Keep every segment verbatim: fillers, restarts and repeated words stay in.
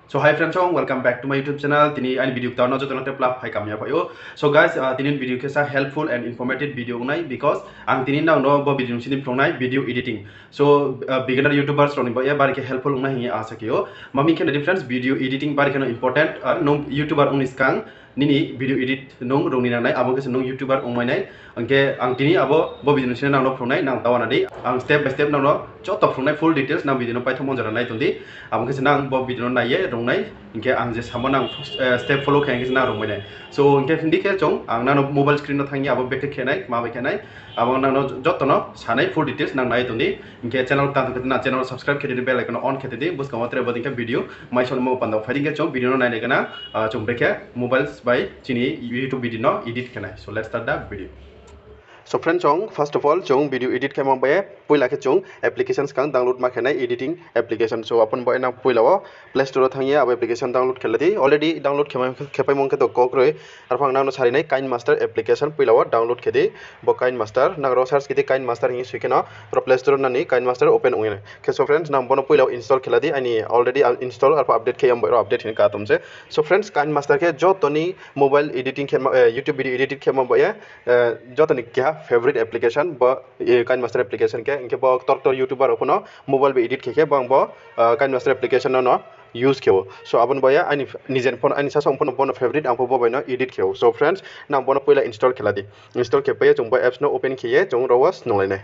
So hi friends, welcome back to my YouTube channel. Tini aini video ktor no joto no teplap hai kamya phai ou. So guys, tini video khe sa helpful and informative video ong nai, because ang tini nang no bo video ni sini phrung nai video editing. So beginner YouTubers rao ni baoh ye bari khe helpful ong nai hing ye asa khe ou. Mami khe nai di friends, video editing bari khe no important, nung YouTuber ong ni skang nini video edit nung rung ni nang nai, abo khe se nung YouTuber ongmai nai. Hing khe ang tini abo bo video ni sini nang no phrung nai, nang ta wana di. Ang step by step nang no joto phrung nai, full details nang video no paithomo jora nai tong di. Abo khe se nang bo video no nai ye rung nai, hing khe ang je samo nang step follow khe hing khe se nang rung mai nai. So hing khe hing di khe chung ang nang no mobile screen no thanng ye abo back khe khe nai, ma bai khe nai, abo nang no joto no sa nai, full details nang nai tong di. Hing khe channel tang khe na channel subscribe khe di, bell icon no on khe di, buskang wo tre bo dei khe video mai songmo panda phai di. Hing khe chung video no nai nai khe na, chung brekhe mobiles bai chini YouTube video no edit khe nai. So let's start the video. So friends, chung first of all chung video edit khe ma bai ye poila khe chung application skang download ma khe nai, editing application. So abo ni baoh ye nang poila wo Play Store wo thanng ye abo application download khe la di. Already download khe paimo ong khe to kau kroi. Arphuh ang nang no sari nai KineMaster application poila wo download khe di. Bo KineMaster, nang ro search khe di KineMaster hing ye soi khe no, ro Play Store wo nang ni KineMaster open ong ye nai. Khe so friends, nang bo no poila wo install khe la di. Aini already install, arphuh update khe ya bai ro update hing ye ka tom se. So friends, KineMaster khe joto ni mobile editing khe, YouTube video edit khe ma bai ye joto ni keha favorite application bo KineMaster application khe. Hing khe bo ktor ktor YouTuber rao pho no mobile bai edit khe khe bo ang bo KineMaster application no no use khe ou. So abo ni baoh ye aini nijer phone, aini sasong phone no bo no favorite, ang pho bo bai no edit khe ou. So friends, nang bo no poila install khe la di. Install khe pai ye chung bo apps no open khe ye chung ro wo snunglai nai.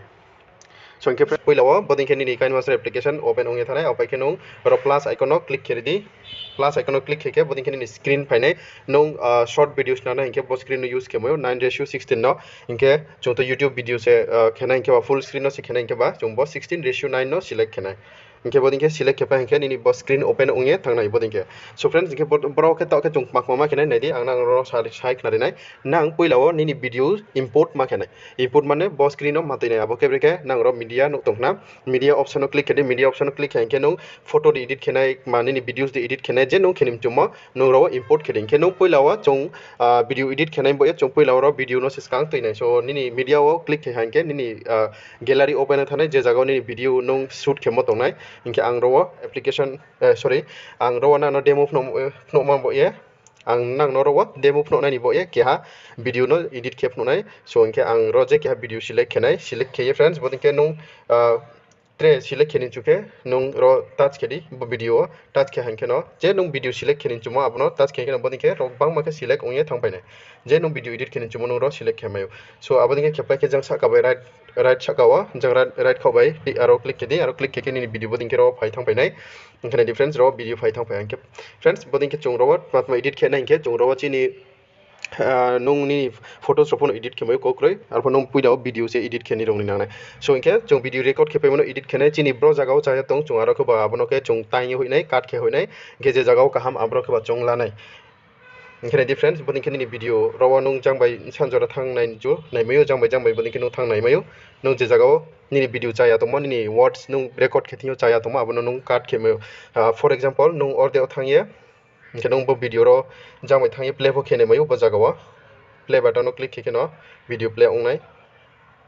So hing khe friends, poila wo bodei khe nini KineMaster application open ong ye thanng nai, apai khe nung ro plus icon no click khe ri di. Plus icon no click khe khe bodei khe nini screen phai nai. Nung short videos nang nai hing khe bo screen no use khe mai ou, nine ratio sixteen no. Hing khe chung to YouTube video se khe nai, hing khe ba full screen no se khe nai, hing khe ba chung bo sixteen ratio nine no select khe nai. Hing khe bodei khe select khe pai hing khe nini bo screen open ong ye thanng nai bodei khe. So friends, hing khe boro khe taoh khe chung kma kma ma khe nai, nai di, ang nang ro sa, sai khnari nai. Nang poila wo nini video import ma khe nai. Import mane bo screen no ma tui nai, abo khe brekhe nang ro media nuh tong khna. Media option no click khe di, media option no click khe hing khe nung photo de edit khe nai, ma nini videos de edit khe nai, je nung khe ni mchumo nung ro wo import khe di. Hing khe nung poila wo chung video edit khe nai bo ye chung poila wo ro video no se skang tui nai. So nini media wo click khe ha hing khe nini gallery open ong thanng nai, je zaga wo nini video nung shoot khemo tong nai. Hing khe ang ro wo application, sorry, ang ro wo nang no demo phnuh, phnuhma bo ye. Ang nang no ro wo demo phnuh nai ni bo ye keha video no edit khe phnuh nai. So hing khe ang ro je keha video select khe nai, select khe ye friends, bodei khe nung tre select khe ni chu khe nung ro touch khe di, bo video wo touch khe hing khe no, je nung video select khe ni chumo abo no touch khe hing khe no bodei khe ro bangma khe select ong ye thanngpai nai. Je nung video edit khe ni chumo nung ro select khe mai ou. So abo dei khe khe pai khe jang sahka bai right, right sahka wo jang right, right khaoh bai aro click khe di, aro click khe khe nini video bodei khe ro phai thanngpai nai. Hing khe nai di friends, ro video phai thanngpai hing khe. Friends, bodei khe chung ro wo tma tma edit khe nai hing khe chung ro wo chini nung nini photos rao pho no edit khe mai ou kau kroi, arphuh nung poila wo video se edit khe ni rung ni nang nai. So hing khe chung video record khe paimo no edit khe nai, chini bro zaga wo chaya tong, chung aro khe ba abo no khe chung taing ye hoih nai, cut khe hoih nai, hing khe je zaga wo kaham aboro khe ba chung la nai. Hing khe nai di friends, bodei khe nini video ro wo nung jang bai sanjora thanng nai chu, nai mai ou, jang bai jang bai bodei khe nung thanng nai mai ou. Nung je zaga wo nini video chaya tongmo, nini words nung record khe thing yo chaya tongmo, abo no nung cut khe mai ou. For example, nung orde wo thanng ye, hing khe nung bo video ro jang bai thanng ye play pho khe nai mai ou bo zaga wo. Play button no click khe khe no video play ong nai.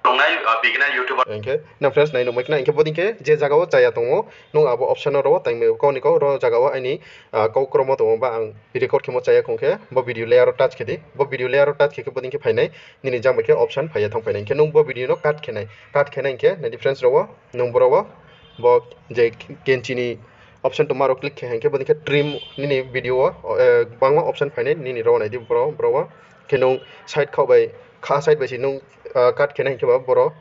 Hing khe nang friends nai nuhmai khna, hing khe bodei khe je zaga wo chaya tongmo, nung abo option no ro wo taing mai ou, kau ni kau ro zaga wo aini kau kromo tongmo ba ang record khemo chaya khong khe bo video layer wo touch khe di. Bo video layer wo touch khe khe bodei khe phai nai, nini jang bai khe option phai ye thanngpai nai. Hing khe nung bo video no cut khe nai, cut khe nai hing khe nai di friends ro wo, nung boro wo bo je kenchi ni option tongma ro click khe hing khe bodei khe trim nini video wo bangma option phai nai, nini ro wo nai di boro, boro wo. Khe nung side khaoh bai, kha side bai se nung cut khe nai hing khe ba boro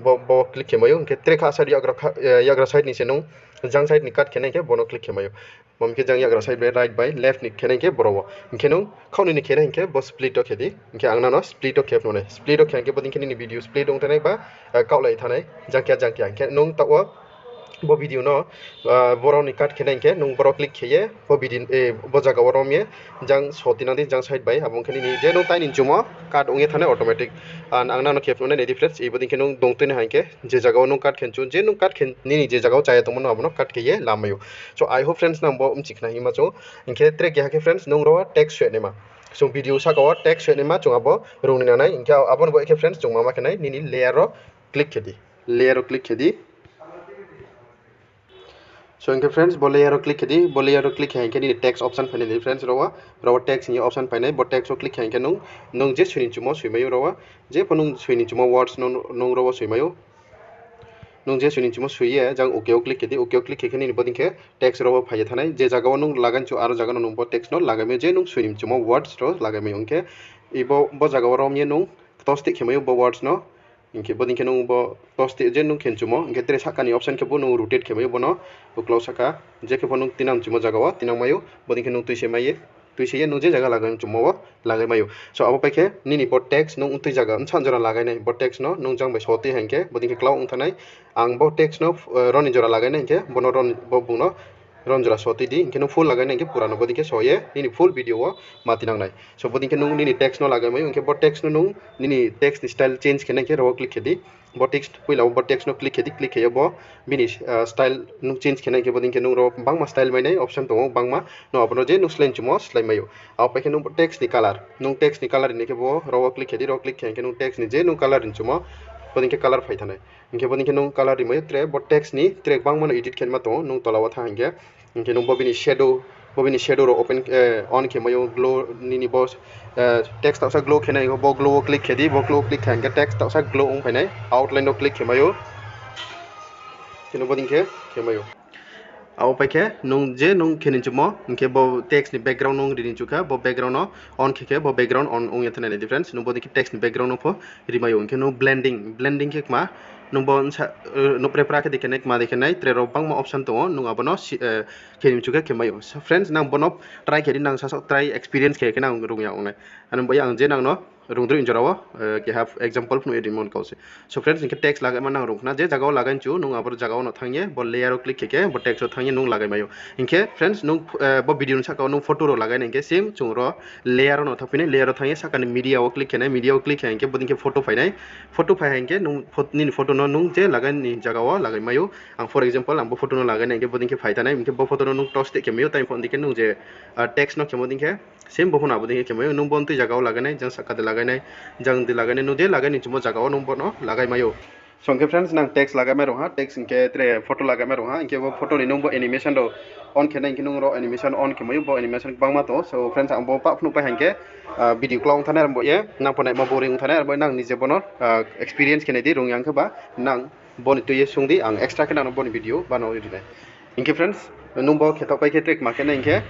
bo click khe mai ou. Hing khe tre kha side, yagra side ni se nung jang side ni cut khe nai hing khe bo no click khe mai ou. Bo hing khe jang yagra side bai right bai left ni khe nai hing khe boro wo. Hing khe nung khaoh ni ni khe nai hing khe bo split wo khe di. Hing khe ang nang no split wo khe phnuh nai. Split wo khe hing khe bodei khe nini video split ong thanng nai ba kaohlai thanng nai, jang keha jang keha. Hing khe nung taoh wo bo video no boro ni cut khe nai hing khe nung boro click khe ye bo zaga wo rom ye jang so tinang di jang side bai, abo ong khe nini je nung tai ni chumo cut ong ye thanng nai automatic. Ang nang no khe phnuh nai, nai di friends, bodei khe nung dong tui nai hing khe je zaga wo nung cut khe chu, je nung cut khe nini je zaga wo chaya tongmo no abo no cut khe ye lamai ou. So I hope friends nang bo mchi khna hingma chung. Hing khe tre keha khe friends nung ro wo text soi naima. Chung video sahka wo text soi naima chung abo rung ni nang nai. Hing khe abo ni bo khe friends chung mama khe nai, nini layer wo click khe di. Layer wo click khe di. So hing khe friends, bo layer wo click khe di, bo layer wo click khe hing khe nini text option phai nai di friends, ro wo, ro wo text hing ye option phai nai, bo text wo click khe hing khe nung, nung je soi ni mchumo soi mai ou ro wo, je pho nung soi ni mchumo words no nung ro wo soi mai ou. Nung je soi ni mchumo soi ye, jang OK wo click khe di, OK wo click khe khe nini bodei khe text ro wo phai ye thanng nai, je zaga wo nung lagai mchu aro zaga no nung bo text no lagai mai ou, je nung soi ni mchumo words ro lagai mai ou. Hing khe bo zaga wo rom ye nung ktosteh khe mai ou bo words no. Hing khe bodei khe nung bo ktosteh je nung khe mchumo, hing khe tre sahka ni option khe bo nung rotate khe mai ou bo no, uklau sahka, je khe pho nung tinang mchumo zaga wo tinang mai ou, bodei khe nung tuise ye nung je zaga lagai mchumo wo lagai mai ou. So abo pai khe nini bo text nung tui zaga bsa jora lagai nai, bo text no nung jang bai so tui ha hing khe bodei khe klau ong thanng nai. Ang bo text no ro ni jora lagai nai hing khe bo bung no ro ni jora so tui di, hing khe nung full lagai nai hing khe pura no bodei khe so ye nini full video wo ma tinang nai. So bodei khe nung nini text no lagai mai ou, hing khe bo text no nung nini text ni style change khe nai hing khe ro wo click khe di. Bo text, poila wo bo text no click khe di, click khe ye bo bini style nung change khe nai hing khe bodei khe nung ro bangma style mai nai option tong ou bangma, nung abo no je nung slái mchumo slái mai ou. Abo pai khe nung bo text ni color, nung text ni color ri nai khe bo ro wo click khe di, ro click khe hing khe nung text ni je nung color ri mchumo, bodei khe color phai thanng nai. Hing khe bodei khe nung color ri mai ou, tre bo text ni tre bangma no edit khe ma tong ou, nung tola wo thanng hing khe, hing khe nung bo bini shadow rao open, on khe mai ou, glow, nini bo text taohsa glow khe nai, bo glow wo click khe di, bo glow wo click khe hing khe text taohsa glow ong phai nai, outline wo click khe mai ou. Khe nung bodei khe khe mai ou. Abo pai khe nung je nung khe ni mchumo, hing khe bo text ni background nung ri ni mchu kha, bo background no on khe khe bo background on ong ye thanng nai di friends, nung bodei khe text ni background no pho ri mai ou. Hing khe nung blending, blending khe kma, nung bo nuhpre pra khe di khe nai, kma di khe nai, tre ro bangma option tong ou, nung abo no khe ni mchu khe khe mai ou. So friends, nang bo no try khe di, nang sasaoh try experience khe khe nang rung ya ong nai. Ano bo ye ang je nang no rungdroih jora wo keha example phnuh ye rimo kau se. So friends, hing khe text lagaima nang rung khna, je zaga wo lagai mchu nung abo zaga wo no thanng ye bo layer wo click khe khe, bo text wo thanng ye nung lagai mai ou. Hing khe friends, nung bo video ni sahka wo nung photo rao lagai nai hing khe same chung ro layer wo no thanngphi nai, layer wo thanng ye sahka ni media wo click khe nai, media wo click khe hing khe bodei khe photo phai nai. Photo phai ha hing khe nini photo no nung je lagai ni zaga wo lagai mai ou. Ang for example ang bo photo no lagai nai hing khe bodei khe phai thanng nai, hing khe bo photo no nung ktosteh khe mai ou, time pho dei khe nung je text no khemo dei khe same bo pho no abo dei khe khe mai ou, nung bo tui zaga wo lagai nai, jang sahka de lagai nai, jang de lagai nai, nung je lagai ni mchumo zaga wo nung bo no lagai mai ou. So hing khe friends, nang text lagai mai rung ha, text hing khe tre photo lagai mai rung ha, hing khe bo photo ni nung bo animation rao on khe nai hing khe nung ro animation on khe mai ou, bo animation gbangma tong ou. So friends, ang bo pah phnuh pai ha hing khe video klau ong thanng nai, aro bo ye nang pho naima boring ong thanng nai, aro bo nang nije bo no experience khe nai di, rung ya ong khe ba nang bo ni tui ye sung di, ang extra khe nang no bo ni video bano ri nai. Hing khe friends, nung bo khe thaoh pai khe tre kma khe nai hing khe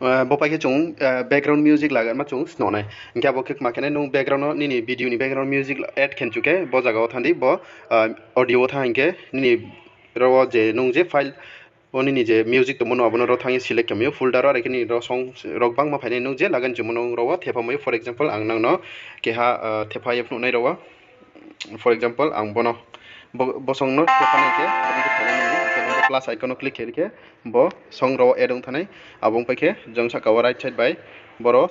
bo pai khe chung background music lagaima chung snoh nai. Hing khe abo khe kma khe nai, nung background no nini video ni background music add khe mchu khe bo zaga wo thanng di, bo audio wo thanng hing khe nini ro wo je nung je file wo nini je music tongmo no abo no ro thanng ye select khe mai ou, folder wo, are khe nini ro song rao gbangma phai nai, nung je lagai mchumo no ro wo thepha mai ou. For example ang nang no keha thepha ye phnuh nai ro wo. For example ang bo no, bo song no thepha nai khe, abo khe phai nai nini, khe nung bo plus icon no click khe ri khe bo song ro wo add ong thanng nai. Abo ong pai khe jang sahka wo right side bai boro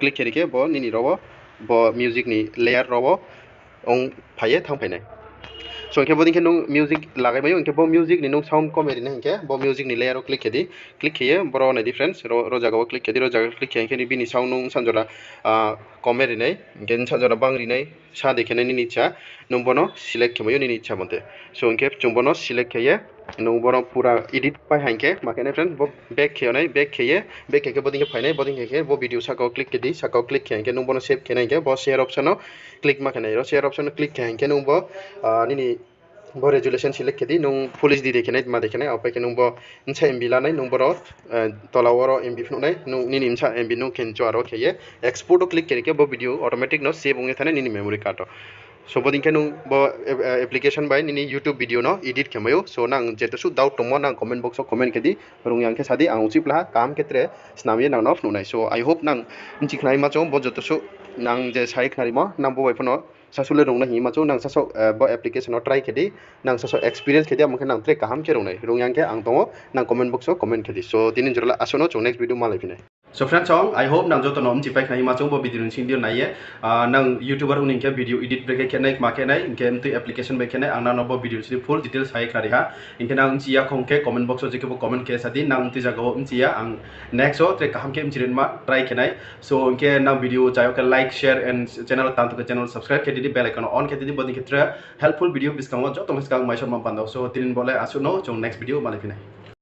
click khe ri khe bo nini ro wo, bo music ni layer ro wo ong phai ye thanngphai nai. So hing khe bodei khe nung music lagai mai ou, hing khe bo music ni nung sound kome ri nai hing khe bo music ni layer wo click khe di. Click khe ye boro nai di friends, ro zaga wo click khe di, ro zaga click khe hing khe bini sound nung bsa jora kome ri nai, hing khe bsa jora bang ri nai, sa dei khe nai nini icha, nung bo no select khe mai ou nini icha mote. So hing khe chung bo no select khe ye nung bo no pura edit pai ha hing khe ma khe nai friends, bo back khe nai, back khe ye, back khe khe bodei khe phai nai, bodei khe khe bo video sahka wo click khe di, sahka wo click khe hing khe nung bo no save khe nai hing khe bo share option no click ma khe nai, ro share option no click khe hing khe nung bo nini bo resolution select khe di, nung full HD dei khe nai, tma dei khe nai, abo pai khe nung bo bsa MB la nai, nung boro tola wo ro MB phnuh nai, nini bsa MB nung khe ncho aro khe ye export wo click khe ri khe bo video automatic no save ong ye thanng nai nini memory card wo. So bodei khe nung bo application bai nini YouTube video no edit khe mai ou. So nang jeto suh doubt tongmo nang comment box wo comment khe di, rung ya ong khe sa di, ang uchih plaha kaham khe tre snam ye nang no phnuh nai. So I hope nang bchi khna ye ma chung bo joto suh nang je sai khnarimo nang bo bai pho no sasaoh le rung nai hing ye ma chung, nang sasaoh bo application no try khe di, nang sasaoh experience khe di, abo khe nang tre kaham khe rung nai, rung ya ong khe ang tong ou, nang comment box wo comment khe di. So tini jora le asuh no, chung next video malaiphi nai. So friends song, I hope nang joto no mchipai khna hima chung bo video ni sing deal nai ye. Nang YouTuber ong ni hing khe video edit brekhe khe nai, kma khe nai, hing khe mtui application bai khe nai, ang nang no bo video ni sing full details sa ye khna ri ha. Hing khe nang mchi ya khong khe comment box wo je khe bo comment khe sa di, nang mtui zaga wo mchi ya, ang next wo tre kaham khe mchi ri ma try khe nai. So hing khe nang video chá yo khe like, share and channel tang tong khe channel subscribe khe di di, bell icon no on khe di di, bo dei khe tre helpful video buskang wo joto no skang mai sor ma panda. So tini bo le asuh no, chung next video malai phi nai.